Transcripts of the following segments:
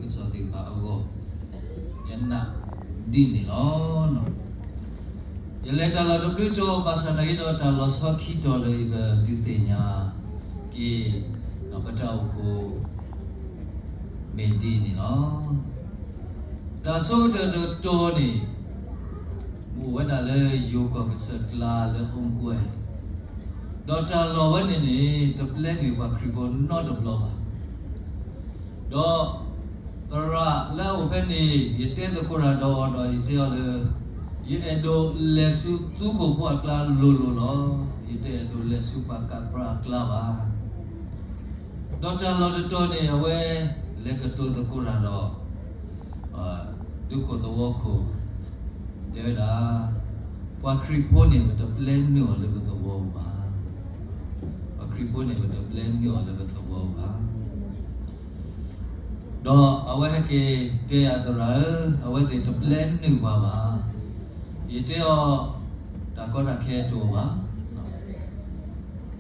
ကစၢ်သ့ၣ်တဖၣ်အဂီၢ် ယနာ်ဒ်န့ၣ်လီၤ. ယလဲၤတၢ်လီၢ်တဘျုးတီၤ ဘၣ်ဆၣ်သနာ်က့ဒီးတၢ်လီၤဆီခံတီၤလၢယကဒုးသ့ၣ်ညါက့ၤ ပတၢ်အိၣ်ဖှိၣ် မ့ၢ်ဒ်န့ၣ်လီၤ. တၢ်ဆိကတၢၢ်တတီၤန့ၣ် အိၣ်ဝဲဒၣ်လၢယိၤကီၢ်ကစၢၢ်ကျါလၢ ဟိကွဲ, ဒီးတၢ်လီၢ်ဝဲန့ၣ်န့ၣ် တပျဲနုာ်ပှၤခရံာ်ဖိနီတဘျီဘၣ်. ဒီးသရၣ်လၢအအိၣ်ဖဲန့ၣ် ယတဲသကိးတၢ်ဒီးအီၤဒီး ယတဲအီၤလၢ ယအဲၣ်ဒိးလဲၤဆူသုးခိၣ်ဖိအကျါလိၤလိၤလီၤ. ယတအဲၣ်ဒိးလဲၤဆူပှၤကးပြၢအကျါဘၣ်. ဒီးတၢ်လီၢ်တတီၤန့ၣ် အဝဲလဲၤကတိၤသကိးတၢ်ဒီး ဒူခိၣ်သဝီခိၣ် တဲဝဲဒၣ်, ပှၤခရံာ်ဖိန့ၣ် ပတပျဲနုာ်အီၤလၢပသဝီဘၣ်. ပှၤခရံာ်ဖိန့ၣ် ပတပျဲနုာ်အီၤလၢပသဝီဘၣ်. ဒီးအဝဲဟဲက့ၤတဲအသရၣ်ဧၢ, အဝဲသ့ၣ်တပျဲနုာ်ပှၤဘၣ်. ယတဲအီၤ, တၢ်ကီတၢ်ခဲတအိၣ်ဘၣ်.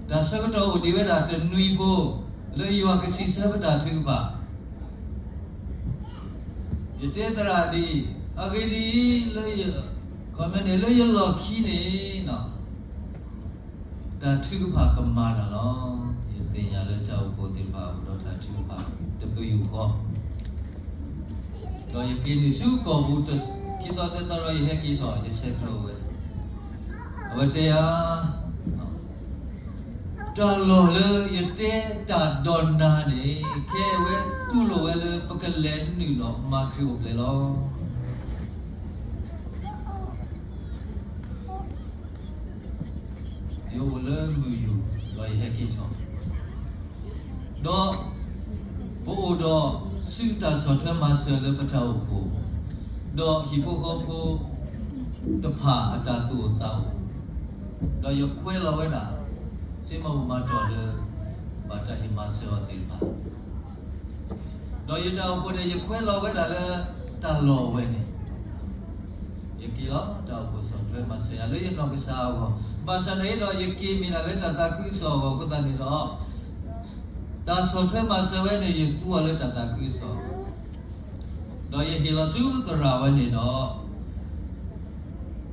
တၢ်ဆၢကတီၢ်အိၣ်ဒံးဝဲဒၣ်တနွံဖိ လၢယွၤကစံးဆၢပတၢ်ထုကဖၣ် ယတဲသရၣ်ဒ်အံၤ, အဂ့ၢ်ဒ်အံၤ, လၢယ, ခီမ့ၢ်န့ၣ် လၢယလီၢ်ခံန့ၣ် တၢ်ထုကဖၣ်ကမၤတၢ်လီၤ. ယသ့ၣ်ညါလၢတၢ်အိၣ်ဖှိၣ်သ့ၣ်တဖၣ်အိၣ်ဒီးတၢ်ထုကဖၣ်တပယူာ်ဃီ, ဒီးယက့ၤနုာ်ဆူကီၢ်ပူၤ ခံသီသၢသီဒီး ယဟဲက့ၤထီၣ် ယဆဲးကျိးဝဲ, အဝဲတဲယၤ တၢ်လီၢ်လၢယတဲတၢ်ဒီးနၤန့ၣ် ခဲအံၤဝဲတူၢ်လိာ်ဝဲလၢပကလဲၤနုာ်ဒီးမၤခရံာ်အိၣ်ဖျဲၣ်လီၤ. ယအိၣ်လၢမုၢ်ယူာ်ဒီးယဟဲက့ၤထီၣ်, ဒီးပအိၣ်ဒီးဆူတၢ်ဆီၣ်ထွဲမၤစၢၤလၢပတၢ်အိၣ်ဖှိၣ်, ဒီးဟံၣ်ဖိဃီဖိတဖၣ်အတၢ်သူၣ်အိၣ်သးအိၣ်, ဒီးယခွဲးလီၤဝဲဒၣ် စ့မၤဘူၣ်မၤတီၢ်လၢ ဘၣ်တၢ်ဟ့ၣ်မၤစၢၤအီၤသ့ၣ်တဖၣ် ဒီးယတၢ်အိၣ်ဖှိၣ်န့ၣ် ယခွဲးလီၤဝဲဒၣ်လၢတၢ်လီၢ်အဝဲန့ၣ်, ယက့ၤလီၤတၢ်အိၣ်ဖှိၣ်ဆီၣ်ထွဲမၤစၢၤယၤလၢယနီၢ်ကစၢ်အဂီၢ်, ဘၣ်ဆၣ်န့ၣ်ဒီးယက့ၤမ့ၢ်ဒၣ်လၢတၢ်သးခုကစီၣ်အဂီၢ်အဃိသတးန့ၣ်ဒီး တၢ်ဆီၣ်ထွဲမၤစၢၤဝဲန့ၣ် ယသူအီၤလၢတၢ်သးခုကစီၣ်, ဒီးယဟ့ၣ်လီၤဆူသရၣ်ဝဲန့ၣ်ဒီး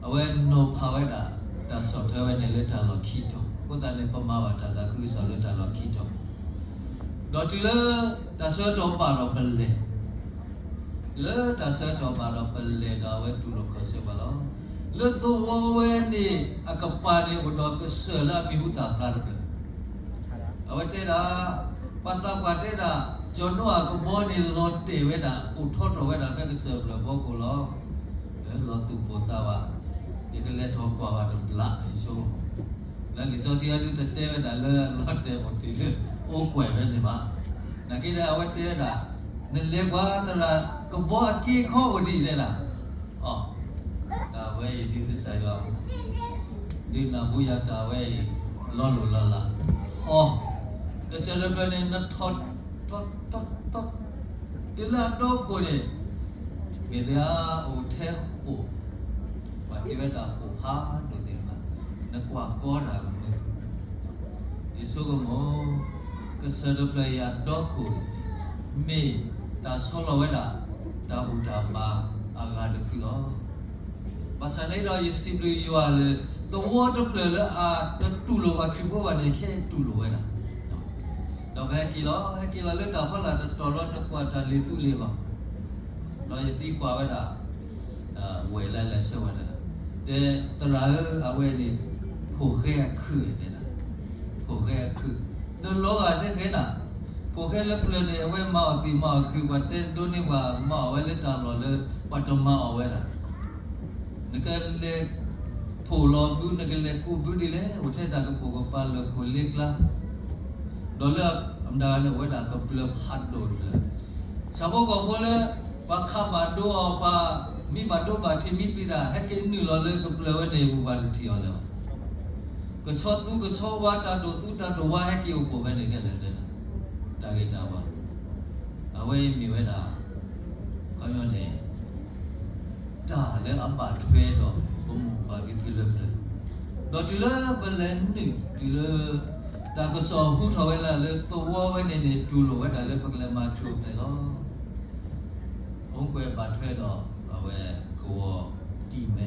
အဝဲနီၤဖးဝဲဒၣ် တၢ်ဆီၣ်ထွဲဝဲန့ၣ်လၢတၢ်လီၢ်ခံတီၤ, အဃိသတးန့ၣ် ပမၤဘၣ်တၢ်သးခုကစီၣ်လၢတၢ်လီၢ်ခံတီၤ, ဒီးတုၤလၢတၢ်ဆၢကတီၢ်ဘၣ်ဒီးပလဲၤ, တုၤလၢတၢ်ဆၢကတီၢ်ဘၣ်ဒီးပလဲၤဒီးအဝဲတူၢ်လိာ်ခီၣ်ဆၢပှၤလီၤ. လၢသဝီဝဲန့ၣ် အကပၤန့ၣ်အိၣ်ဒီးကစၢၢ်လၢအမံၤဟူသၣ်ဖျါတဖျၢၣ် အဝဲတဲဒၣ်, ပှၤသးပှၢ်တဲဒၣ်, ကၠီၤနိအၤကဘီန့ၣ်လီၤတဲာ်ဝဲဒၣ် အိၣ်ထီထီၣ်ဝဲဒၣ်ဖဲကစၢၢ်ဖျၢၣ်ဖီခိၣ်လီၤ. လီၤသူၣ်ပိၢ်သးဝး, ယကလဲၤထီၣ်ကွၢ်ဘၣ်တဘျီ ယဆိကမိၣ်, လၢလံာ်စီဆှံအဒုတတဲဝဲဒၣ်လၢလီၤတဲာ်အိၣ်တ့ၢ်လၢအိၣ်ကွဲၢ်ဝဲန့ၣ်ဘၣ်. နာ်က့ဒီးအဝဲတဲဝဲဒၣ်, နလဲၤကွၢ်သရၣ်ကဘီအက့အခီအိၣ်ဒ်လဲၣ်လၢ အီ, တၢ်ဝဲအံၤဒ်ကစၢ်ယွၤ ဒုးနၢ်ဟူယၤတၢ်ဝဲအံၤ လီၤလိၢ်လီၤလး, အီ, ကစၢၢ်တဖျၢၣ်န့ၣ် နထီၣ်, ထီၣ်, ထီၣ်, ထီၣ်, တုၤလၢအတီခိၣ်န့ၣ် မ့ၢ်လၢအအိၣ်ထဲဃိာ်, ပှၤတဲဝဲဒၣ်ဃိာ်ဖးဒိၣ်သ့ၣ်တဖၣ်, နကွၢ်ကီတၢ်မုာ် ယဆိကမိၣ်, ကစၢၢ်တဖျၢၣ်အံၤအတီခိၣ်, မ့ၢ်တၢ်ဆီလီၤဝဲဒၣ် တၢ်ဘူၣ်တၢ်ဘါအဂၤတဖုလီၤ. ဘၣ်ဆၣ်န့ၣ်ဒီးယစံးဘျုးယွၤလၢ သဝီတဖျၢၣ်လၢအတတူၢ်လိာ်ပှၤခရံာ်ဖိဘၣ်န့ၣ် ခဲအံၤတူၢ်လိာ်ဝဲဒၣ် ဒီးပဟဲက့ၤလီၤ, ဟဲက့ၤလီၤလၢတၢ်ဖီလာ်တတီၤလီၤ နကွၢ်တၢ်လ့ၤသူလ့ၤဘၣ်, ဒီးယသံကွၢ်ဝဲဒၣ် ဝဲၢ်လၢလဲၤဆှၢဝဲဒၣ်, တဲသရၣ်ဧၢ, အဝဲန့ၣ် ဖိၣ်ဃဲအခုၣ်တဲဒၣ်, ဖိၣ်ဃဲအခုၣ်, နလီၤဂာ်ဆဲဃဲဒၣ်, ဖိၣ်ဃဲလၢပျၢၤန့ၣ် အဝဲမၤအီၣ်သံးမၤအီၣ်ခုၣ်, ပှၤတဲဒိးန့ၢ်ပှၤမၤအီၣ်ဝဲလၢတၢ်လီၢ်လၢ ပှၤတမၤအီၣ်ဝဲဒၣ် နကလဲၤဖှိၣ်လီၤဘု နကလဲၤကူးဘုဒ်လဲၣ်, အိၣ်ထဲတၢ်ကပိာ်ကပၤလၢာ်ခိၣ်လ့ကျါ, ဒီးလၢအမတၤဂၤန့ၣ် အိၣ်ဝဲဒၣ်ကပျၢၤဖးဒိၣ်တဖျၢၣ်, ဆၣ်ဖိကီၢ်ဖိလၢ ပှၤခးဘၣ်ဒိအီၤ ပှၤမံဘၣ်ဒိဘၣ်ထံးမံပျံၤတၢ် ဟဲက့ၤနုာ်လီၤလၢကပျၢၤဝဲန့ၣ် ပှၤတထံၣ်အီၤလၢၤဘၣ်, ကဆီသူကဆီဝါတၢ်ဒိၣ်သူတၢ်ဒိၣ်ဝါဟဲက့ၤအိၣ်ပိာ်ဖဲန့ၣ်ခဲလၢာ်လၢ တၢ်ဂ့ၤတၢ်ဝါ, အဝဲအံၤမ့ၢ်ဝဲဒၣ် ခီပညီန့ၣ် တၢ်လၢအဘၣ်ထွဲဒီးပမိၢ်ပၢ်ကံဖုလၢပျၢၤ, ဒီးတုၤလၢပလဲၤနုာ်တုၤလၢ တၢ်ကစီၣ်ဟူထီၣ်ဝဲဒၣ်လၢသဝီဝဲန့ၣ်န့ၣ် တူၢ်လိာ်ဝဲဒၣ်လၢပကလဲၤမၤခရံာ်အိၣ်ဖျဲၣ်လီၤ. ကွဲးဘၣ်ထွဲဒီး အဝဲကဝီၤတံာ်မဲ,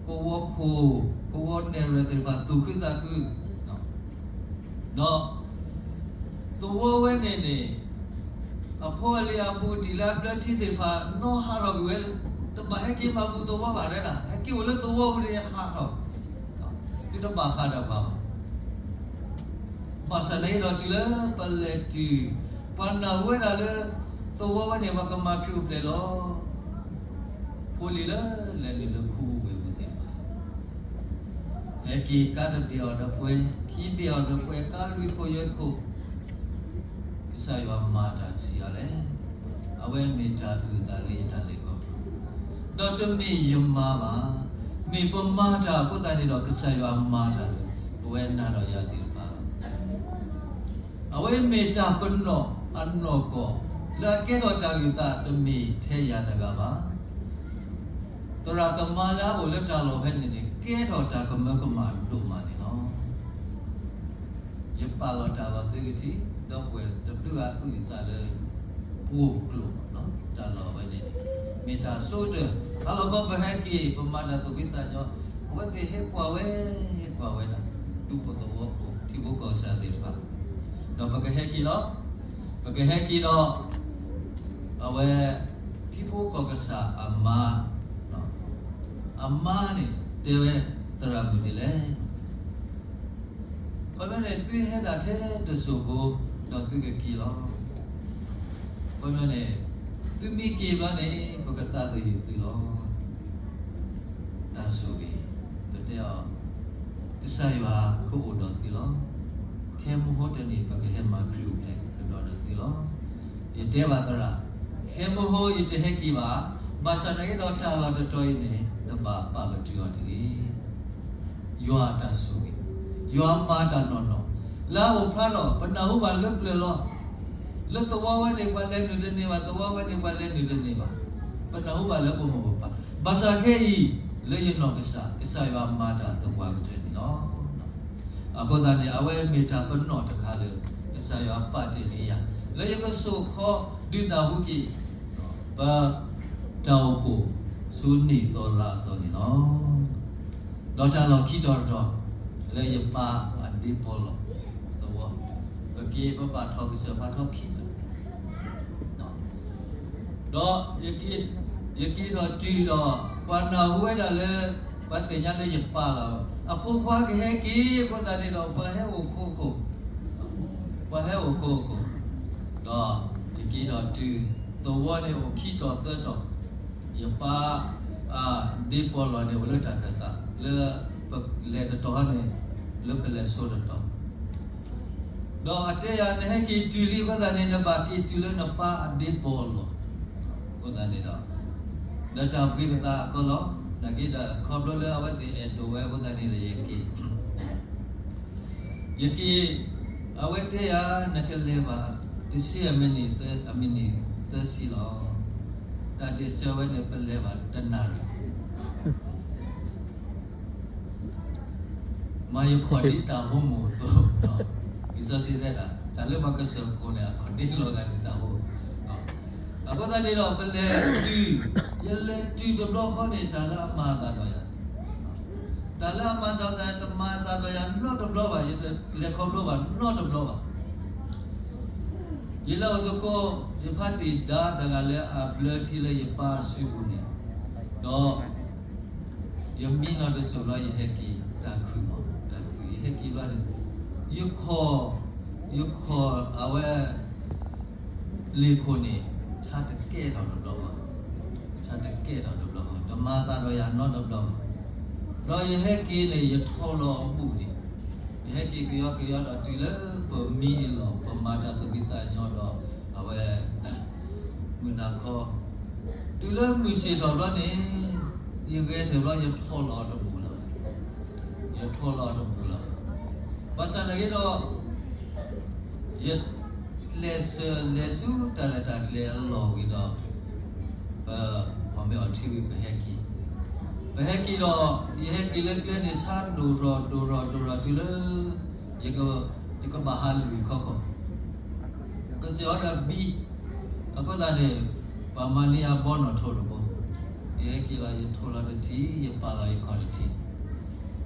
ကဝီၤခိၣ်, ကဝီၤနဲၣ်ရွဲၣ်သ့ၣ်တဖၣ်သူၣ်ခုသးခု, ဒီး သဝီဝဲန့ၣ်န့ၣ် အဖီအလံၤအဘူးတံၢ်လၢအဘျၢထံသ့ၣ်တဖၣ် နီၣ်ဟးထီၣ်ကွံာ်ဝဲ, တဘၣ်ဟဲက့ၤမၤပူၤသဝီဘၣ်ဒၣ်, ဟဲက့ၤအိၣ်လၢသဝီပူၤန့ၣ်ဟးထီၣ်, သုတဘၣ်ဃးဒီးပှၤဘၣ်. ဘၣ်ဆၣ်သနာ်က့ဒီးတုၤလၢပလဲၤတုၤ, ပှၤနၢ်ဟူဝဲဒၣ်လၢ သဝီဝဲန့ၣ် ပှၤကမၤခရံာ်အိၣ်ဖျဲၣ်လီၤ. ဖိလံၤလၢလဲၤနုာ်လၢခူဝ့ၢ်ပူၤသ့ၣ်တဖၣ် ဟဲက့ၤကါတဘ့ၣ်အီၤဒီးပှဲၤ, ခံဘ့ၣ်အီၤဒီးပှဲၤ, ကါလွံၢ်ခိၣ်ယဲၢ်ခိၣ်, ကစၢ်ယွၤမၤတၢ်ဆံးအါလဲၣ်. အဝဲမ့ၢ်တၢ်အုၣ်သးလၢယတၢ်လဲၤခီဖျိ, ဒီးတမ့ၢ်ယမၤဘၣ်, မ့ၢ်ပမၤတၢ်အဃိသတးန့ၣ်ဒီး ကစၢ်ယွၤမၤတၢ်လၢပဝဲနၤဒီးယၤသ့ၣ်တဖၣ်လီၤ. အဝဲမ့ၢ်တၢ်ပနီၣ်အနီၢ်ကီၢ် လၢအကဲထီၣ်တၢ်အုၣ်သး တမ့ၢ်ထဲယၤတဂၤဘၣ်. သရၣ်သမါလၢအအိၣ်လၢတၢ်လီၢ်ဖဲန့ၣ်န့ၣ် ကဲထီၣ်တၢ်ကမၢကမၣ်ဒိၣ်မးန့ၣ်လီၤ. ယပာ်လီၤတၢ်လီၢ်သုကထံၣ်, ဒီပုၢ်ဝဲၢ်တဘျုးဂၤအုၣ်သးလၢ ပှိၢ်ကျိာ်, တၢ်လီၢ်ဝဲန့ၣ် မ့ၢ်တၢ်အဆိကတၢၢ်, ဟါလီၤခီပဟဲက့ၤ ပမၤတၢ်သူၣ်ဖှံသးညီ, အဝဲသ့ၣ်ဟဲကွၢ်ဝဲ, ဟဲကွၢ်ဝဲဒၣ် ဒူဖိသဝီဖိ ထံဖိကီၢ်ကစၢ်သ့ၣ်တဖၣ်, ဒီးပကဟဲက့ၤလီၤ. ပကဟဲက့ၤဒီး အဝဲ ထံဖိကီၢ်ကစၢ်အမါ, အမါန့ၣ် တဲဝဲသရၣ်မုၣ်ဒ်လဲၣ်, ခီပညီန့ၣ် သုဟဲဒၣ်ထဲတစိၢ်ဖိ ဒီးသုကက့ၤလီၤ. ခီပညီန့ၣ် သုမ့ၢ်က့ၤဘျီန့ၣ် ပကသးသယုၢ်သုလီၤ. တၢ်ဆိၣ်ဂ့ၤ, ပတဲအီၤ, ကစၢ်ယွၤကအိၣ်ဒီးသုလီၤ. ခဲမုၢ်ဟိတနံၤ ပကဟဲမၤခရံာ်အိၣ်ဖျဲၣ်ကဒီးဒီးသုလီၤ. ယတဲဘၣ်သရၣ်, ခဲမုၢ်ဟိယတဟဲက့ၤဘၣ်, ဘၣ်ဆၣ်သနာ်က့ဒီးတၢ်လီၢ်တတီၤအံၤန့ၣ် တဘၣ်ပာ်ပတုာ်အီၤတဂ့ၤ. ယွၤအတၢ်ဆိၣ်ဂ့ၤ, ယွၤမၤတၢ်နီၢ်နီၢ်, လၢအအိၣ်ဖျါထီၣ် ပနၢ်ဟူဘၣ်လၢပျၢၤလီၤ. လၢသဝီဝဲန့ၣ် ပှၤလဲၤနုာ်တန့ၢ်ဘၣ်, သဝီဝဲန့ၣ် ပှၤလဲၤနုာ်တန့ၢ်ဘၣ်, ပနၢ်ဟူဘၣ်လၢပမိၢ်ပပၢ်. ဘၣ်ဆၣ်ခဲအံၤ လၢယနီၢ်ကစၢ် ကစၢ်ယွၤမၤတၢ်သပှၢ်ကတၢၢ်န့ၣ်လီၤ. အဃိသတးန့ၣ် အဝဲမ့ၢ်တၢ်ပနီၣ်တခါလၢ ကစၢ်ယွၤပာ်တ့ၢ်န့ၢ်ယၤ လၢယကစိာ်ခီဒုးနၢ်ဟူက့ၤ ပတၢ်အိၣ်ဖှိၣ်ဆူနံၣ်သီလါအသီန့ၣ်လီၤ. ဒီးတၢ်လီၢ်ခံတီၤတတီၤ လၢယပၢ်အဒ့ပီၣ်လီၢ်သဝီ, ပက့ၤပဘၣ်ထီၣ်ကစၢၢ်ဖးထီခံလၢာ် ဒီးယက့ၤထီၣ်တုၤဒီး ပှၤနၢ်ဟူဝဲဒၣ်လၢ ပှၤသ့ၣ်ညါလၢယပၢ်လီၤ. အဖိခွါကဟဲက့ၤအဃိသတးန့ၣ်ဒီး ပှၤဟဲအိၣ်ခိခိၣ်, ပှၤဟဲအိၣ်ခိခိၣ်, ဒီးယက့ၤထီၣ်တုၤ သဝီန့ၣ်အိၣ်ခံတီၤသၢတီၤ, ယပၢ် ဒ့ပီၣ်လီၢ်န့ၣ် အိၣ်လၢတၢ်ခၢၣ်သး လၢပလဲၤတတီၤန့ၣ် လၢပလဲၤဆိတတီၤ ဒီးအတဲယၤ နဟဲက့ၤတုၤလံအဃိသတးန့ၣ် နဘၣ်က့ၤတုၤလၢနပၢ်အဒ့ပီၣ်လီၢ်, အဃိသတးန့ၣ်ဒီး ဒီးတၢ်ဘှံးပသးအကီလီၤ, နာ်က့ဒီး ခီဖျိလၢအဝဲသ့ၣ်အဲၣ်ဒိးဝဲအဃိသတးန့ၣ်ဒီး ယက့ၤ ယက့ၤ, အဝဲတဲယၤ နကလဲၤဘၣ် တဆံအမံးနံးသၢဆံလီၤ. တၢ်ဒ့ၣ်စၢၤဝဲန့ၣ် ပလဲၤဘၣ်တနၣ်ရံၣ် မၤယခီၣ်ဒ်တၢ်ဟိမိၢ်အသိး, လံာ်စီဆှံတဲဒၣ် တၢ်လၢပှၤကစၢၢ်ခိၣ်န့ၣ် အခီၣ်ဒ့လီၤဂာ်ဒ်တၢ်ဟိ, အဃိသတးန့ၣ်ဒီး ပလဲၤတုၤ, ယလဲၤတုၤတဘျီဃီန့ၣ် တၢ်လၢအမၤအသးဒီးယၤ တၢ်လၢအမၤအသးဒီးယၤ တမၤအသးဒီးယၤနီတဘျီဘၣ်, ယတလဲၤခီဖျိဘၣ်နီတဘျီဘၣ်. ယလဲၤအိၣ်သကိး ယဖါတံၢ်ဒါတဂၤလၢအဘျၢထံလၢယပၢ်အစုပူၤန့ၣ်, ဒီး ယမံနီၤတစိၢ်လီၤ ယဟဲက့ၤတၢ်ခုၣ်မး, တၢ်ခုၣ် ယဟဲက့ၤဘျီန့ၣ် ယခီၣ်, ယခီၣ်အဝဲ လ့ၢ်ခိၣ်န့ၣ် ဆါတကဲထီၣ်တဘျီဘၣ်, ဆါတကဲထီၣ်တဘျီဘၣ်, တမၤသးဒီးယၤနီတဘျီဘၣ်. ဒီးယဟဲက့ၤန့ၣ် ယထီၣ်လီၤအဘူးန့ၣ်, ယဟဲက့ၤကယီကယီဒီးတုၤလၢပမံအလီၢ် ပမၤတၢ်သူၣ်ဖှံသးညီဒီး အဝဲ မုၢ်နၤခီ တုၤလၢမုၢ်ဆ့ၣ်ထီၣ်ဘျီန့ၣ် ယဂဲၤထၢၣ်ဘျီ ယထီၣ်လီၤအီၤတဘူးလီၤ. ယထီၣ်လီၤအီၤတဘူးလီၤ. ဘၣ်ဆၣ်သနာ်က့ဒီး ယကျဲးစၢးလဲၤဆူတၢ်လဲၤတၢ်ကျဲၤအလီၢ်ဝံၤဒီး ပ ပမ့ၢ်အီၤထံဝံၤ ပဟဲက့ၤ, ပဟဲက့ၤဒီး ယဟဲက့ၤလၢကျဲန့ၣ် ဆါဒိၣ်ထီၣ်ဒိၣ်ထီၣ်ဒိၣ်ထီၣ်တုၤလၢ ယကဘၣ်ဟးလွံၢ်ခီခီ ကစၢၢ်အီၤဒီးဘံ, အဃိသတးန့ၣ် ပှၤမၤန့ၢ်အဘီနီၣ်ထိးတဘိ, ယဟဲက့ၤလီၤယထိးလီၤတထံၣ်, ယပာ်လီၤယခီၣ်တထံၣ်,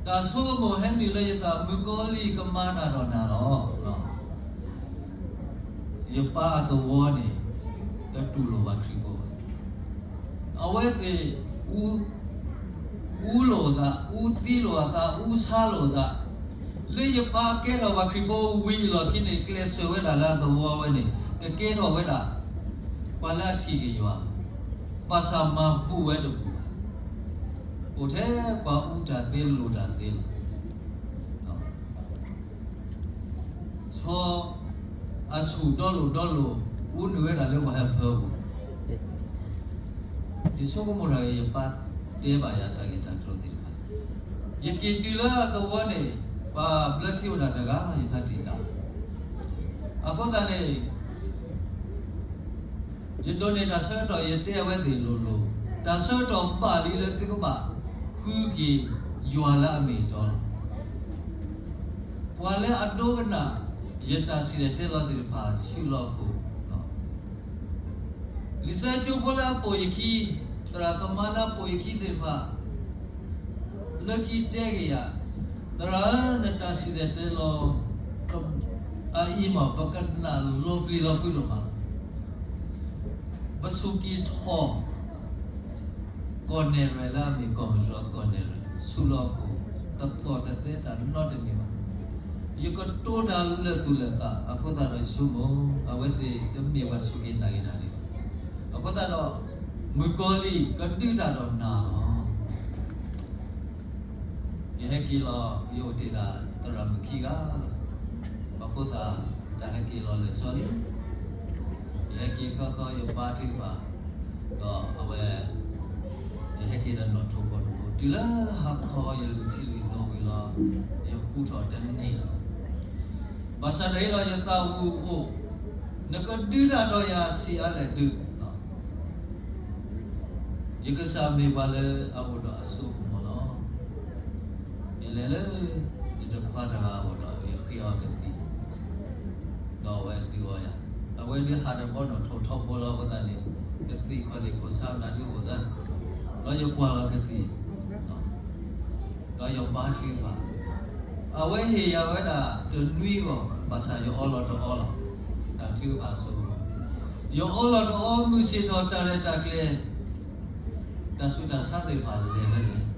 တၢ်ဆိကမိၣ်ဟဲနုာ်လၢယသး မုၣ်ကီၤလံၢ်ကမၤတၢ်ဒီးနၤလီၤ. ယပၢ်အသဝီန့ၣ် တတူၢ်လိာ်ပှၤခရံာ်ဖိဘၣ်. အဝဲသ့ၣ် အူလိာ်အသး, အူသံလိာ်အသး, အူဆါလိာ်အသး, လၢယပၢ်ကဲထီၣ်ပှၤခရံာ်ဖိဝံၤအလီၢ်ခံန့ၣ် ကျဲးစၢးဝဲဒၣ်လၢအသဝီဝဲန့ၣ် ကကဲထီၣ်ဝဲဒၣ် ပှၤလၢအထံၣ်က့ၤယွၤ, ဘၣ်ဆၣ်မၤဘူၣ်ဝဲတဘူၣ်ဘၣ်. အိၣ်ထဲပှၤအူတၢ်သ့လိာ်တၢ်သ့လီၤ. ဆီအဆူၣ်ဒီလိာ်ဒီလိာ် အူနုာ်ဝဲဒၣ်လၢပှၤဟၢဖၢပူၤ, ယဆိကမိၣ်တၢ်ဂ့ၤ ယပၢ်တဲဘၣ်ယၤတၢ်ဂ့ၢ်တၢ်ကျိၤသ့ၣ်တဖၣ်, ယက့ၤတုၤလၢအသဝီန့ၣ် ပှၤဘျၢထံအိၣ်ဒၣ်တဂၤ ယဖးတံာ်တာ်, အဃိသတးန့ၣ် ယဒိးန့ၢ်တၢ်ဆၢကတီၢ် ယတဲအဝဲသ့ၣ်လိၤလိၤ, တၢ်ဆၢကတီၢ်ဘၣ်လံလၢသုကဘၣ်ဃုက့ၤယွၤလၢအမ့ၢ်အတီလီၤ. ပှၤလၢအဒိကနၣ် ယတၢ်စံၣ်တဲၤတဲလီၤသ့ၣ်တဖၣ် ဆူၣ်လီၤခိၣ် လံာ်စီဆှံကၠိဖိလၢအပိာ်ယခံ, သရၣ်သမါလၢအပိာ်ယခံသ့ၣ်တဖၣ် လၢခံတဲက့ၤယၤ, သရၣ်ဧၢ, နတၢ်စံၣ်တဲၤတဲလီၤ အအံၤမး ပကနၣ်လီၤပျံၤလီၤဖုးဒိၣ်မးလီၤ. ပစူၢ်က့ၤထီၣ် ကီၢ်နဲၣ်ရွဲၣ်လၢအမ့ၢ်ကီၢ်မုၢ်တြီၢ်ကီၢ်နဲၣ်ရွဲၣ် ဆူၣ်လီၤခိၣ် တသီၣ်တသဲတၢ်နီတမံၤဘၣ်. ယကတိၤတၢ်လၢာ်သူၣ်လၢာ်သး အဃိသတးဒီးဆိကမိၣ် အဝဲသ့ၣ်တမ့ၢ်ပှၤစူၢ်က့ၤနာ်က့ၤတၢ်န့ၣ်ဘၣ်. အဃိသတးဒီး မုၣ်ကီၤလံၢ်ကဒုးတၢ်ဒီးနၤလီၤ. ယဟဲက့ၤလီၤ ယအိၣ်တ့ၢ်ဒၣ်သရၣ်မုၣ်ခံဂၤလီၤ. ပှၤဖိသၣ်တၢ်ဟဲက့ၤလီၤလၢာ်စီလံ. ယဟဲက့ၤခီခီ ယပၢ်ထုကဖၣ် ဒီးအဝဲ ယဟဲက့ၤဒီးနီၣ်ထိးဖိတဘိ တုၤလၢဟါခီယလူၤထံလုၢ်ဒိဝံၤလီၤ. ယဃူထီၣ်တန့ၢ်လီၤ. ဘၣ်ဆၣ်တဟ့ၣ်လီၤယသးဝံၤအိၣ်, နကဒုးတၢ်ဒီးယၤဆံးအါလဲၣ်ဒုး ယကစၢ်မ့ၢ်ပှၤလၢအအိၣ်ဒီးအစိကမီၤလီၤ. ယလဲၤလၢ ယတခွါတဂၤအအိၣ်ဒီး ယဃ့အီၤကသံၣ်, ဒီးအဝဲဒုးအီယၤ, အဝဲဒုးဟးဒီးဘီနီၣ်ထိးထီဘိလီၤအဃိသတးန့ၣ် ကသံၣ်ခီၣ်လ့ၣ်ခိၣ်ဆါနၤဒုးအိၣ်သၢ, ဒီးယကွၢ်လီၤကသံၣ် ဒီးယပၢ်ထုကဖၣ်, အဝဲဟ့ၣ်ယၤဝဲဒၣ်တနွံဂီၢ် ဘၣ်ဆၣ်ယအီလီၤတအီလီၤ. တၢ်ထုကဖၣ်အစိကမီၤ, ယအီလီၤတအီ မုၢ်ဆ့ၣ်ထီၣ်တၢ်ရဲၣ်တၢ်ကျဲၤ တၢ်ဆူးတၢ်ဆါသ့ၣ်တဖၣ်လဲၤဝဲလဲၤ,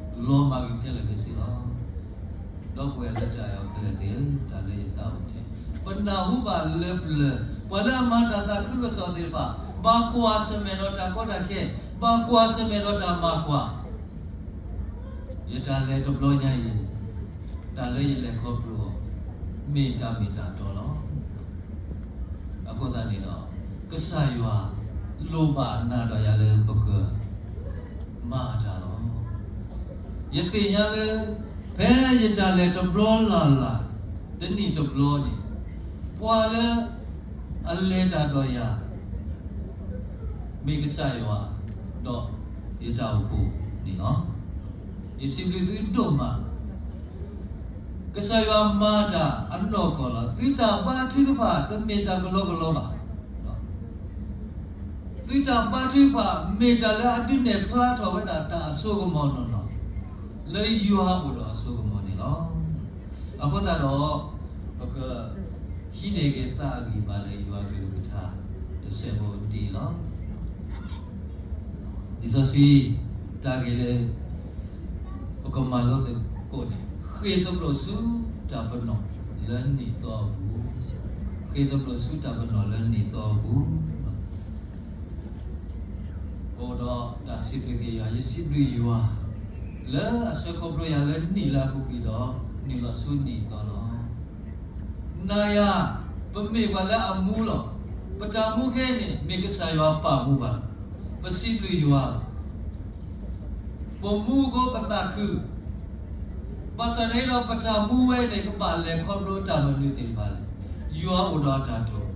လီၤမၢ်က့ၤခဲလၢာ်ခဲဆ့လီၤ. ဒီပုၢ်ဝဲၢ်လၢတၢ်အဲၣ်အီၤခဲလၢာ်သ့ၣ်ဧၢ, တၢ်လၢယသးအိၣ်ထဲ ပနၢ်ဟူဘၣ်လၢပျၢၤ ပှၤလၢအမၤတၢ်သးခုကစီၣ်သ့ၣ်တဖၣ် ဘၣ်ကွၢ်ဆၢၣ်မဲာ်ဒီးတၢ်ကီတၢ်ခဲ, ဘၣ်ကွၢ်ဆၢၣ်မဲာ်ဒီးတၢ်မၤကွၢ် ယတၢ်လဲၤတဘျီညါအံၤ, တၢ်လၢယလဲၤခီဖျိအီၤ မ့ၢ်တၢ်မ့ၢ်တၢ်တီလီၤ. အဃိသတးန့ၣ်ဒီး ကစၢ်ယွၤလိၣ်ဘၣ်နၤဒီးယၤလၢပကမၤတၢ်လီၤ. ယသ့ၣ်ညါလၢ ဖဲယတၢ်လဲၤတဘျီလၢ်လၢ် တနံၣ်တဘျီန့ၣ် ပှၤလၢအလဲၤတၢ်ဒီးယၤ မ့ၢ်ကစၢ်ယွၤ ဒီးယတၢ်အိၣ်ဖှိၣ်န့ၣ်လီၤ. ယစံးဘျုးသုဒိၣ်မး, ကစၢ်ယွၤမၤတၢ်အနီၢ်ကီၢ်လီၤ. သုတၢ်ဘါထုကဖၣ်တမ့ၢ်တၢ်ကလီကလီဘၣ်. သုတၢ်ဘါထုကဖၣ် မ့ၢ်တၢ်လၢအဒုးနဲၣ်ဖျါထီၣ်ဝဲဒၣ်တၢ်အစိကမီၤနီၢ်နီၢ် လၢယွၤအိၣ်ဒီးအစိကမီၤန့ၣ်လီၤ. အဃိသတးဒီး ပကဟံးန့ၢ်က့ၤသးအဂံၢ်ဘါလၢယွၤကလုၢ်ကထါ တစဲးဖိဒ်အံၤလီၤ. လံာ်စီဆှံ တၢ်ဂ့ၢ်လၢ ပကမၤလိသကိးန့ၣ် ဃ့ၢ်သဘျိၣ်ဆူတၢ်ပနီၣ်လၢနံၣ်သီအပူၤ, ဃ့ၢ်သဘျိၣ်ဆူတၢ်ပနီၣ်လၢနံၣ်သီအပူၤ အိၣ်ဒီးတၢ်စံးဘျုးက့ၤယွၤ, ယစံးဘျုးယွၤ လၢအဆှၢခီဖျိယၤလၢနံၣ်လၢအပူၤကွံာ်ဒီး နုာ်လီၤဆူနံၣ်သီလီၤ. နၤယၤ ပမ့ၢ်ပှၤလၢအမူလီၤ. ပတၢ်မူခဲအံၤန့ၣ် မ့ၢ်ကစၢ်ယွၤပာ်မူဘၣ်. ပစံးဘျုးယွၤလီၤ. ပမူအဃိပသးခု, ဘၣ်ဆၣ်န့ၣ်ဒီးပတၢ်မူဝဲန့ၣ် ကဘၣ်လဲၤခီဖျိတၢ်မနုၤသ့ၣ်တဖၣ်လဲၣ်. ယွၤအိၣ်ဒီးအတၢ်တိာ်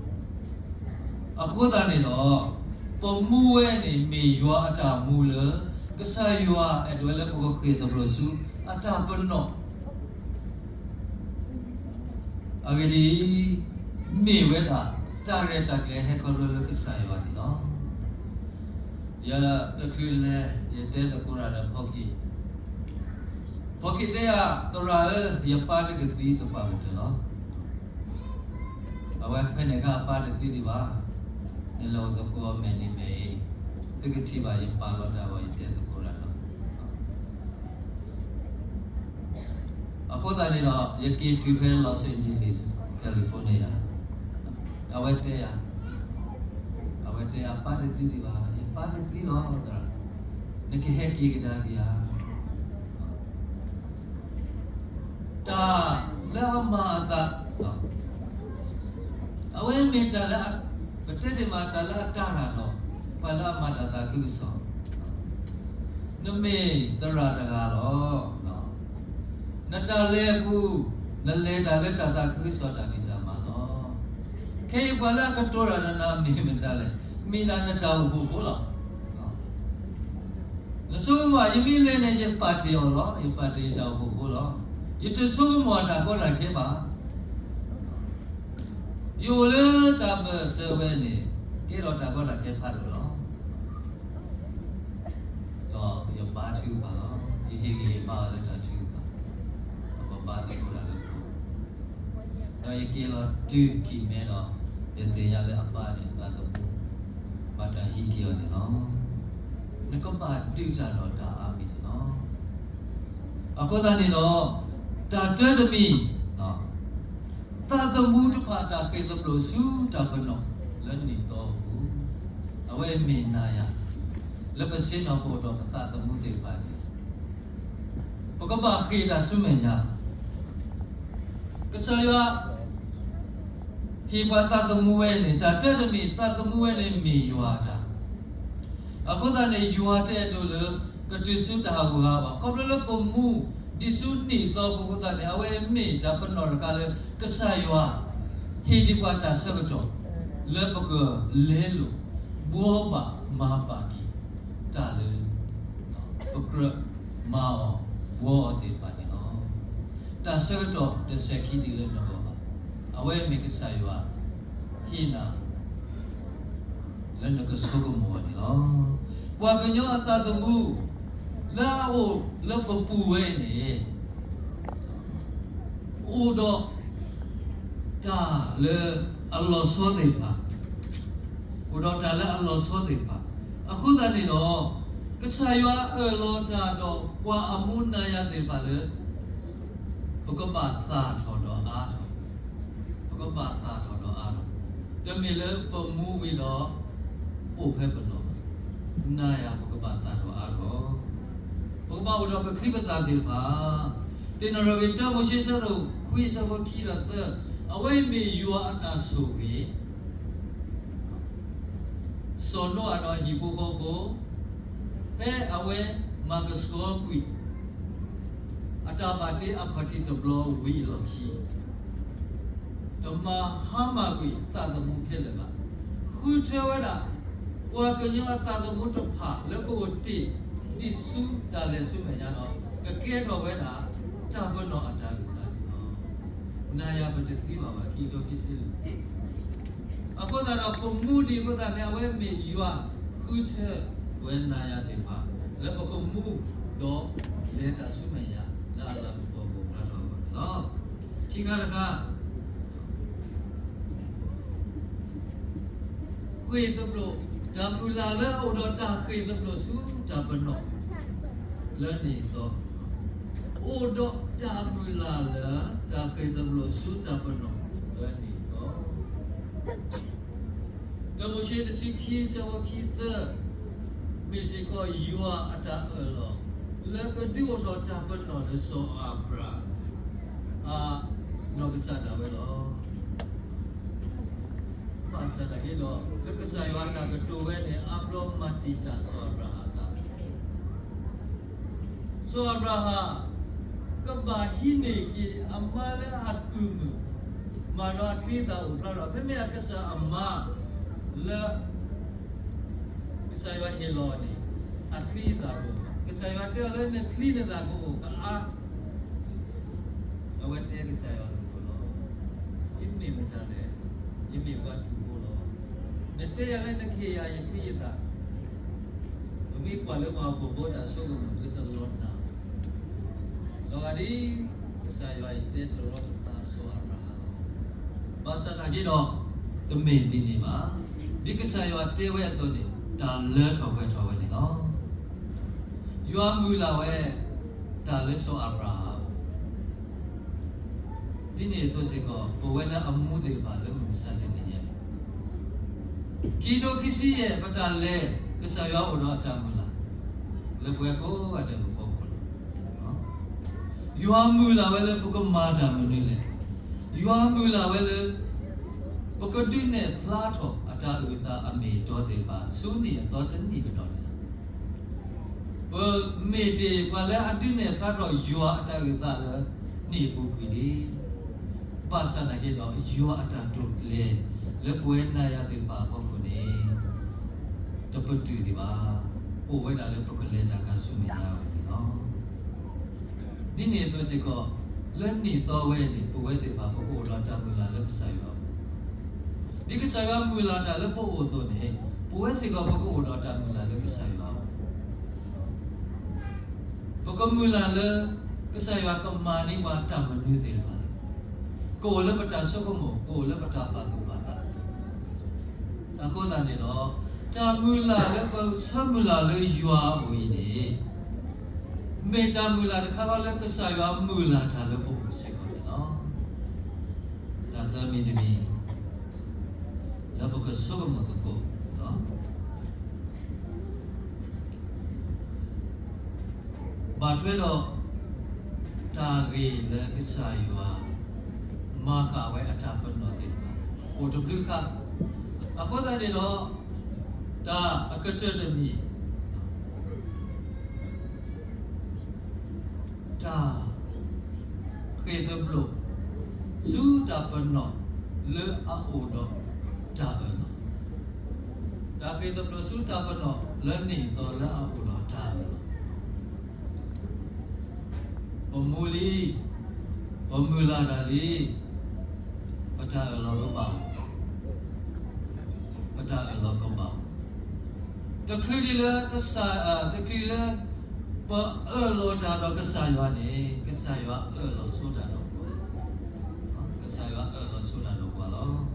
အဃိသတးန့ၣ်ဒီး ပမူဝဲန့ၣ်မ့ၢ်ယွၤအတၢ်မူလၢ ကစၢ်ယွၤအဲၣ်ဒိးလၢပကဃ့ၢ်သဘျိၣ်ဆူအတၢ်ပနီၣ် အဂ့ၢ်ဒ်အံၤ, မ့ၢ်ဝဲဒၣ်တၢ်ရဲၣ်တၢ်ကျဲၤဟဲခီဖျိလၢကစၢ်ယွၤန့ၣ်လီၤ. ယတချုးလဲၤ ယတဲသကိးတၢ်ဒီးဖီက့ၤ, ဖီက့ၤတဲယၤ, သရၣ်ဧၢ, ယပၢ်တကသံတပှၢ်ကတၢၢ်လီၤ. အဝဲဖဲန့ၣ်အခါအပၢ်တသံဒံးဘၣ်, နလဲၤအိၣ်သကိးအီၤမဲာ်နံၤမဲာ်အ့, သုကထံၣ်ဘၣ်ယပၢ်လီၤတၢ်ဂီၤ ယတဲသကိးတၢ်လီၤ. အဃိသတးန့ၣ်ဒီး ယက့ၤတုၤဖဲ Los Angeles, California, အဝဲတဲယၤ, အဝဲတဲယၤ ပၢ်တသံဒံးဘၣ်, ယပၢ်တသံလီၤသရၣ်, နကဟဲက့ၤကဒါက့ၤဧါ. တၢ်လၢအမၤအသး, အဝဲမ့ၢ်တၢ်လၢ, ပတဲတ့ၢ်မး တၢ်လၢအတၢ်ရၤလီၤ, ပှၤလၢအမၤတၢ်သးခုကစီၣ်, နမ့ၢ်သရၣ်တဂၤလီၤ. နတၢ်လဲၤအပူၤ, နလဲၤတၢ်လၢတၢ်သးခုကစီၣ်တၢ်ဖံးတၢ်မၤလီၤ. ခဲအံၤပှၤလၢအကတိၤတၢ်ဒီးနၤမ့ၢ်မတၤလဲၣ်, မ့ၢ်ဒၣ်နတၢ်အိၣ်ဖှိၣ်ဖိလီၤ. နဆိကမိၣ် ယမ့ၢ်လဲၤန့ၣ် ယပာ်တ့ၢ်အီၤလီၤ, ယပာ်တ့ၢ်ယတၢ်အိၣ်ဖှိၣ်ဖိလီၤ. ယတဆိကမိၣ်အတၢ်ကီတၢ်ခဲဘၣ်. ယအိၣ်လၢတၢ်ဘၢၣ်စၢၤဝဲန့ၣ် ကဲထီၣ်တၢ်ကီတၢ်ခဲဖးဒိၣ်လီၤ. ဒီးယဘါထုကဖၣ်လီၤ. ယဟ့ၣ်ဂံၢ်ဟ့ၣ်ဘါအီၤလၢတၢ်ထုကဖၣ်, ဒီးပဘါသကိးတၢ်လၢပှၤ, ဒီးယက့ၤလီၤတုၤကံၢ်မဲဒီး ယသ့ၣ်ညါလၢအပၢ်န့ၣ်အသးသမူ ဘၣ်တၢ်ဟံးက့ၤအီၤန့ၣ်လီၤ. နကဘၣ်ဒုးတၢ်ဒီးတၢ်အါမံၤန့ၣ်လီၤ. အဃိသတးန့ၣ်ဒီး တၢ်တၢတမံၤ သးသမူတဖၣ်တၢ်ဃ့ၢ်သဘျိးဆူတၢ်ပနီၣ်လၢနံၣ်သီအပူၤ, အဝဲမ့ၢ်နၤယၤ, လၢပဆ့ၣ်နီၤပအိၣ်ဒီးပသးသမူသ့ၣ်တဖၣ်န့ၣ် ပကဘၣ်ဃ့ၢ်တၢ်ဆူမဲာ်ညါ, ကစၢ်ယွၤ ဟ့ၣ်ပှၤသးသမူဝဲန့ၣ် တၢ်တၢတမံၤ သးသမူဝဲန့ၣ်မ့ၢ်ယွၤအတၢ်, အဃိသတးန့ၣ် ယွၤတအဲၣ်ဒိးလၢ ကတုၤဆူတၢ်ဟးဂူာ်ဟးဂီၤဘၣ်. ခီဖျိလၢပမူဒံးဆူနံၣ်သီပူၤအဃိသတးန့ၣ် အဝဲမ့ၢ်တၢ်ပနီၣ်တခါလၢ ကစၢ်ယွၤ ဟ့ၣ်ဒံးပှၤတၢ်ဆၢကတီၢ် လၢပကလဲလိာ် ဘှီဘၣ်မၤပာ်က့ၤ တၢ်လၢ ပကြၢးမၤအီၤဘှီအီၤသ့ၣ်တဖၣ်န့ၣ်လီၤ. တၢ်ဆၢကတီၢ်တစဲးခံဒ်လၢနဂီၢ်ဘၣ်. အဝဲမ့ၢ်ကစၢ်ယွၤ ဟ့ၣ်နၤ လၢနကဆိကမိၣ်အီၤန့ၣ်လီၤ. ပှၤကညီအသးသမူ လၢအအိၣ်လၢပပူၤဝဲအံၤန့ၣ် အိၣ်ဒီး တၢ်လၢအလီၤဆီသ့ၣ်တဖၣ်, အိၣ်ဒီးတၢ်လၢအလီၤဆီသ့ၣ်တဖၣ်, အဃိသတးန့ၣ်ဒီး ကစၢ်ယွၤအၢၣ်လီၤတၢ်ဒီးပှၤအမူနၤယၤသ့ၣ်တဖၣ်လၢ ပကဘၣ်သၣ်ထီၣ်ဒီးအါထီၣ်, ပကဘၣ်သၣ်ထီၣ်ဒီးအါထီၣ်, တမ့ၢ်လၢပမူဝံၤဒီး အိၣ်ဖဲပလီၢ်, နၤယၤပကဘၣ်သၣ်ထီၣ်အါထီၣ်, ပကဘၣ်အိၣ်ဒီးပချံပသၣ်သ့ၣ်တဖၣ်, သ့ၣ်နီၣ်ထီၣ်က့ၤ တၢမိၤၡ့ အဆၢဒိၣ်ခွံ အဆၢဖိခံဒီးသၢ, အဝဲအံၤမ့ၢ်ယွၤအတၢ်ဆိၣ်ဂ့ၤ စီၤနိအၤဒီးအဟံၣ်ဖိဃီဖိ, ဖဲအဝဲမၤကဆှီကွံာ် အတၢ်ဘၣ်တ့အခီၣ်ထံးတဘျီဝံၤအလီၢ်ခံ တမၤဟါမၢ်ကွံာ်သးသမူခဲလၢာ်ဘၣ်. ဃုထၢဝဲဒၣ် ပှၤကညီအသးသမူတဖၣ်လၢကအိၣ်တ့ၢ်ဒံးဆူတၢ်လဲၤဆူမဲာ်ညါဒီး ကကဲထီၣ်ဝဲဒၣ် တၢ်ပနီၣ်အတၢ်ဂ့ၢ်တၢ်ကျိၤလီၤ. နၤယၤပတသံဘၣ်ဘၣ် ခံကထိခံဆံလွံၢ် အဃိသတးဒီး ပမူဒံးအဃိသတးန့ၣ် အဝဲမ့ၢ်ယွၤဃုထၢဝဲနၤယၤသ့ၣ်တဖၣ် လၢပကမူဒီးလဲၤတၢ်ဆူမဲာ်ညါ လၢအလၤကပီၤကအိၣ်ဖျါထီၣ်အဂီၢ်န့ၣ်လီၤ. ခံခါတခါ ဃ့ၢ်သဘျိၣ်, တၢ်မုၢ်လၢ်လၢအအိၣ်ဒီးတၢ်ဃ့ၢ်သဘျိၣ်ဆူတၢ်ပနီၣ်လၢနံၣ်သီ, အိၣ်ဒီးတၢ်မုၢ်လၢ်လၢတၢ်ဃ့ၢ်သဘျိၣ်ဆူတၢ်ပနီၣ်လၢနံၣ်သီ. တၢမိၤၡ့တဆံခံ အဆၢဖိခံသၢ, မ့ၢ်စ့ၢ်ကီးယွၤအတၢ်အၢၣ်လီၤ လၢကဒုးအိၣ်ထီၣ်တၢ်ပနီၣ်လၢစီၤအၤဘြၤဟၣ် အနီၢ်ကစၢ်ဒၣ်ဝဲလီၤ. ဘၣ်ဆၣ်သနာ်က့ဒီး လၢကစၢ်ယွၤအတၢ်ကတိၤဝဲန့ၣ် အါဘျီမၤတံာ်တာ်စီၤအၤဘြၤဟၣ်အသး စီၤအၤဘြၤဟၣ် ကဘၣ်ဟံးန့ၢ်က့ၤအမါလၢအကုၢ်မုၣ်, မၤဒီးအချံအသၣ်အိၣ်ဖျါဒီး မ့မ့ၢ်အကစၢ်အမါလၢ ကစၢ်ယွၤဟ့ၣ်လီၤန့ၣ် အချံအသၣ်တအိၣ်ဘၣ်. ကစၢ်ယွၤတဲအီၤလၢနချံနသၣ်ကအိၣ်ကအါ, အဝဲတဲကစၢ်ယွၤတကိးလီၤ. ယမ့ၢ်မတၤလဲၣ်, ယမ့ၢ်ပှၤတူၢ်ဖိလီၤ. နတဲယၤလၢနကဟ့ၣ်ယၤယချံယသၣ် မ့ၢ်ကွၢ်လၢပှၤဟီၣ်ခိၣ်ဖိတၢ်ဆိကမိၣ်လၢတလီၤနာ်, လီၤဂာ်ဒ် ကစၢ်ယွၤအံၤတဲတရီတပါစီၤအၤဘြၤဟၣ်လီၤ. ဘၣ်ဆၣ်သနာ်က့ဒီး တမ့ၢ်ဒ်န့ၣ်ဘၣ်. ဒ်ကစၢ်ယွၤတဲဝဲအသိးန့ၣ် တၢ်လၢထီၣ်ပှဲၤထီၣ်ဝဲန့ၣ်လီၤ. ယွၤမုၢ်လၢ်ဝဲ တၢ်လၢစီၤအၤဘြၤဟၣ် ဒ်န့ၣ်အသိးစ့ၢ်ကီး ပဝဲလၢအမူသ့ၣ်တဖၣ်လၢမုၢ်မဆါတနံၤညါအံၤ, ခံကထိခံဆံယဲၢ် ပတၢ်လဲၤ ကစၢ်ယွၤအိၣ်ဒီးအတၢ်မုၢ်လၢ် လၢပဝဲကိးဂၤဒဲးအဖီခိၣ်လီၤ. ယွၤမုၢ်လၢ်ဝဲလၢပကမၤတၢ်မနုၤလဲၣ်. ယွၤမုၢ်လၢ်ဝဲလၢ ပကဒုးနဲၣ်ဖျါထီၣ်အတၢ်အုၣ်အသးအမ့ၢ်အတီသ့ၣ်တဖၣ် ဆူနံၣ်အသီတနံၣ်ကဒီးန့ၣ်လီၤ. ပမ့ၢ်တ့ၢ်ပှၤလၢအဒုးနဲၣ်ဖျါထီၣ်ယွၤအတၢ်အုၣ်အသးလၢနံၣ်အပူၤကွံာ်လံ. ဘၣ်ဆၣ်သနာ်က့ဒီး ယွၤအတၢ်တိာ်ကျဲၤလၢပဝဲနၤယၤသ့ၣ်တဖၣ်အဖီခိၣ်န့ၣ် တပတုာ်ဒံးဘၣ်. အိၣ်ဝဲဒၣ်လၢပကလဲၤတၢ်ကၤဆူမဲာ်ညါအဂီၢ်န့ၣ်လီၤ. ဒ်န့ၣ်အသိးစ့ၢ်ကီး လၢနံၣ်သီဝဲအံၤန့ၣ် ပဝဲသ့ၣ်တဖၣ် ပကအိၣ်ဒီးတၢ်မုၢ်လၢ်လၢကစၢ်ယွၤအပူၤ, ဒ်ကစၢ်ယွၤမုၢ်လၢ်တၢ်လၢပအိၣ်အသိးန့ၣ် ပဝဲစ့ၢ်ကီး ပကအိၣ်ဒီးတၢ်မုၢ်လၢ်လၢကစၢ်ယွၤအပူၤ, ပကမုၢ်လၢ်လၢ ကစၢ်ယွၤကမၤန့ၢ်ပှၤတၢ်မနုၤသ့ၣ်တဖၣ်, ကအိၣ်လၢပတၢ်ဆိကမိၣ်, ကအိၣ်လၢပတၢ်ပာ်သူၣ်ပာ်သး. အဃိသတးန့ၣ်ဒီး တၢ်မုၢ်လၢ်လၢပဆၢမုၢ်လၢ်လၢယွၤအပူၤအံၤန့ၣ် မ့ၢ်တၢ်မုၢ်လၢ်တခါဃီလၢကစၢ်ယွၤမုၢ်လၢ်တၢ်လၢပအိၣ်စ့ၢ်ကီးန့ၣ်လီၤ. တၢ်သၢမံၤတမံၤ လၢပကဆိကမိၣ်သကိး, ဘၣ်ထွဲဒီး တၢ်ဂ့ၢ်လၢကစၢ်ယွၤ မၤဃာ်ဝဲအတၢ်ပနီၣ်သ့ၣ်တဖၣ် အိၣ်တဘျုးဃာ်, အဃိသတးန့ၣ်ဒီး တၢ်အကတၢၢ်တမံၤ တၢ်ဃ့ၢ်သဘျိၣ် ဆူတၢ်ပနီၣ်လၢအအိၣ်ဒီးတၢ်အၢၣ်လီၤ, တၢ်ဃ့ၢ်သဘျိၣ်ဆူတၢ်ပနီၣ်လၢနံၣ်သီလၢအအိၣ်ဒီးတၢ်အၢၣ်လီၤ. ပမူလံ, ပမုၢ်လၢ်တၢ်လံ, ပတၢ်အၢၣ်လီၤကဘၣ်, ပတၢ်အၢၣ်လီၤကဘၣ်. တချုးဒံးလၢ တချုးလၢ ပအၢၣ်လီၤတၢ်ဒီးကစၢ်ယွၤန့ၣ် ကစၢ်ယွၤအၢၣ်လီၤဆိတၢ်ဒီးပှၤ, ကစၢ်ယွၤအၢၣ်လီၤဆိတၢ်ဒီးပှၤလီၤ.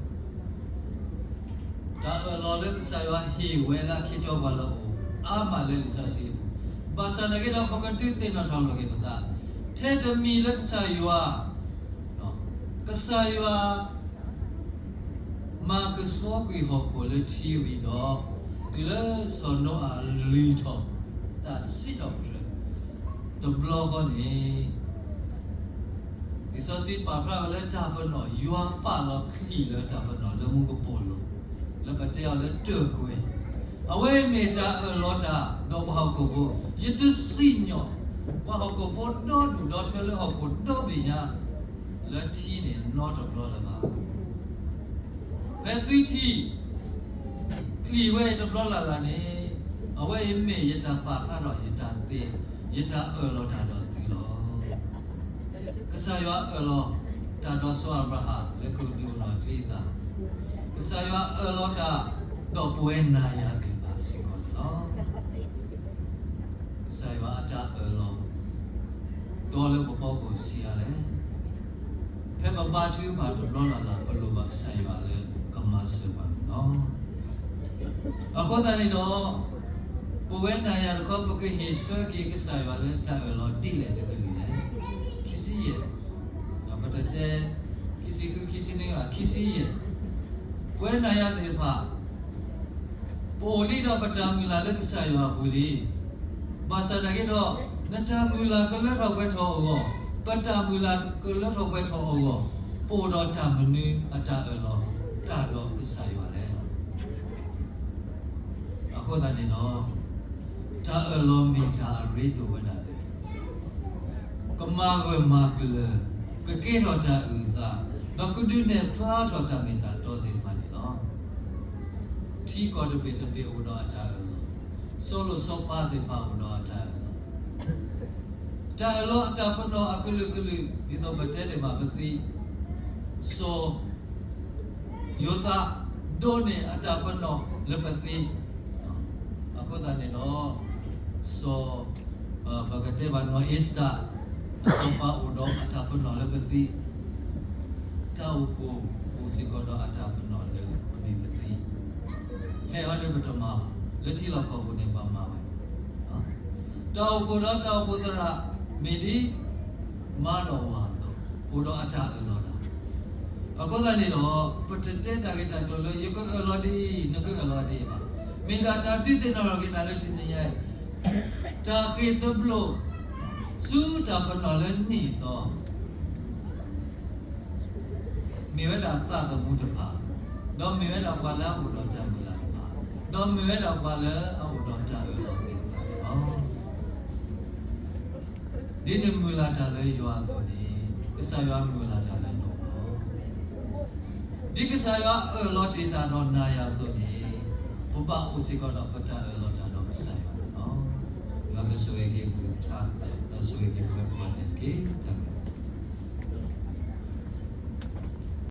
တၢ်အၢၣ်လီၤလၢကစၢ်ယွၤဟ့ၣ်ဝဲလၢအခံတီပှၤလၢအအိၣ် အါမးလၢလံာ်စီဆှံအပူၤ, ဘၣ်ဆၣ်သနာ်က့ဒီး ပကဒုးသ့ၣ်နီၣ်ထီၣ်လီၤက့ၤပသး ထဲတမံၤလၢကစၢ်ယွၤ, ကစၢ်ယွၤ မၤကဆှီကွံာ်ဟီၣ်ခိၣ်လၢထံဝံၤဒီး တုၤလၢစီၤနိအၤလုၢ်ထီၣ် တၢ်စံးထီၣ်ပတြၢၤ တဘျီဃီန့ၣ် လံာ်စီဆှံပာ်ဖျါဝဲလၢတၢ်ပနီၣ် ယွၤပာ်လီၤချံၣ်လၢတၢ်ပနီၣ်လၢမူကပိာ်လိၤ, လၢပတဲအီၤလၢတၢၢ်ကွဲၤ, အဝဲအံၤမ့ၢ်တၢ်အၢၣ်လီၤတၢ်ဒီးပှၤဟီၣ်ခိၣ်ဖိ, ယတစံၣ်ညီၣ် ပှၤဟီၣ်ခိၣ်ဖိဒီဒူၣ်ဒီထၢလၢဟီၣ်ခိၣ်ဒီဘ့ၣ်ညါ လၢထံန့ၣ်နီတဘျီလၢၤဘၣ်. ဖဲသုထံၣ်ချံၣ်ဝဲအံၤတဘျီလၢ်လၢ်န့ၣ် အဝဲအံၤမ့ၢ်ယတၢ်ပာ်ဖျါထီၣ်ယတၢ်သ့, ယတၢ်အၢၣ်လီၤတၢ်ဒီးသုလီၤ. ကစၢ်ယွၤအၢၣ်လီၤတၢ်ဒီးစီၤအၤဘြၤဟၣ်လၢကဒုးအိၣ်ထီၣ်ချံအသး, ကစၢ်ယွၤအၢၣ်လီၤတၢ်ဒီးပဝဲနၤယၤသ့ၣ်တဖၣ်စ့ၢ်ကီးန့ၣ်လီၤ. ကစၢ်ယွၤအတၢ်အၢၣ်လီၤ ဒီးလၢပဖီခိၣ်ဆံးအါလဲၣ်. ဖဲပဘါထုကဖၣ်တဘျီလၢ်လၢ် ပလိၣ်ဘၣ်ကစၢ်ယွၤလၢကမၤစၢၤပှၤန့ၣ်လီၤ. အဃိသတးန့ၣ်ဒီး ပဝဲနၤယၤတခီ ပကဟ့ၣ်ဆၢက့ၤကစၢ်ယွၤလၢတၢ်အၢၣ်လီၤဒ်လဲၣ်တကလုာ်လဲၣ်. ခံဆံယဲၢ်, ပတတဲ ခံဆံဃု ခံဆံနွံဘၣ် ခံဆံယဲၢ်, ပဝဲနၤယၤသ့ၣ်တဖၣ် ပအိၣ်လံဒီးပတၢ်မုၢ်လၢ်လၢကစၢ်ယွၤအပူၤလံ. ဘၣ်ဆၣ်သနာ်က့ဒီး နတၢ်မုၢ်လၢ်ကလၢထီၣ်ပှဲၤထီၣ်အဂီၢ်, ပတၢ်မုၢ်လၢ်ကလၢထီၣ်ပှဲၤထီၣ်အဂီၢ်, ပအိၣ်ဒီးတၢ်မနုၤအတၢ်အၢၣ်လီၤတၢ်ဒီးကစၢ်ယွၤလဲၣ်. အဃိသတးန့ၣ်ဒီး တၢ်အၢၣ်လီၤမ့ၢ်တၢ်အရ့ဒိၣ်ဝဲဒၣ်လၢ ကမၤဂၢၢ်မၤကျၢၤ, ကကဲထီၣ်တၢ်အုၣ်အသး, ဒီးကဒုးနဲၣ်ဖျါထီၣ်တၢ်မ့ၢ်တၢ်တီသ့ၣ်တဖၣ်န့ၣ်လီၤ. ထံကီၢ်တဘ့ၣ်တဘ့ၣ်အိၣ်ဒီးအတၢ်အၢၣ်လီၤ, စီၤလိၣ်စီၤပၤသ့ၣ်တဖၣ်အိၣ်ဒီးအတၢ်အၢၣ်လီၤ, တၢ်အၢၣ်လီၤအတၢ်ပနီၣ်အကလုာ်ကလုာ် ဒ်သိးပတဲတ့ၢ်မးပသံ, စီၤ ယိၤသး ဒိးန့ၢ်အတၢ်ပနီၣ်လၢပသံ, အဃိသတးန့ၣ်ဒီး စီၤ, ပကတဲဘၣ်နီၢ်အ့ၤစတၢၤ, အစီၤပၤအိၣ်ဒီးအတၢ်ပနီၣ်လၢပသံ, တၢ်အိၣ်ဖှိၣ်အိၣ်စ့ၢ်ကီးဒီးအတၢ်ပနီၣ်လၢအမ့ၢ်ပသံ, ဖဲအံၤဒ်ပတမၤ, လၢထံလီၢ်ကီၢ်ပူၤန့ၣ်ပမၤဝဲ, တၢ်အိၣ်ဖှိၣ်ဒီးတၢ်အိၣ်ဖှိၣ်သရၣ်, မ့ၢ်ဒ် မၤဒီးဝၤအသိး, အိၣ်ဒီးအတၢ်အၢၣ်လီၤတၢ်, အဃိသတးန့ၣ်ဒီး ပတတဲတၢ်ဂ့ၢ်တၢ်ကျိၤလၢ ယကအၢၣ်လီၤဒ်အံၤ နကအၢၣ်လီၤဒ်အံၤဘၣ်, မ့ၢ်ဒၣ်တၢ်ဒုးသ့ၣ်နီၣ်ထီၣ်က့ၤနၤလၢတနံၤညါအံၤ, တၢ်ဃ့ၢ်တဘျိး, ဆူတၢ်ပနီၣ်လၢနံၣ်အသီ မ့ၢ်ဝဲဒၣ်သးသမူတဖၣ်, ဒီးမ့ၢ်ဝဲဒၣ်ပှၤလၢအအိၣ်ဒီးတၢ်မုၢ်လၢ်တဖၣ်, ဒီးမ့ၢ်ဝဲဒၣ်ပှၤလၢအအိၣ်ဒီးတၢ်အၢၣ်လီၤသ့ၣ်တဖၣ်န့ၣ်လီၤ. ဒ်နမုၢ်လၢ်တၢ်လၢယွၤအသိးန့ၣ်, ကစၢ်ယွၤမုၢ်လၢ်တၢ်လၢနၤလီၤ. ဒ်ကစၢ်ယွၤအၢၣ်လီၤတ့ၢ်တၢ်ဒီးနၤယၤအသိးန့ၣ်, ပဘၣ်အိၣ်စ့ၢ်ကီးဒီးပတၢ်အၢၣ်လီၤတၢ်ဒီးကစၢ်ယွၤန့ၣ်လီၤ. ယွၤကဆိၣ်ဂ့ၤက့ၤပကထါ, ဒီးဆိၣ်ဂ့ၤက့ၤပဝဲ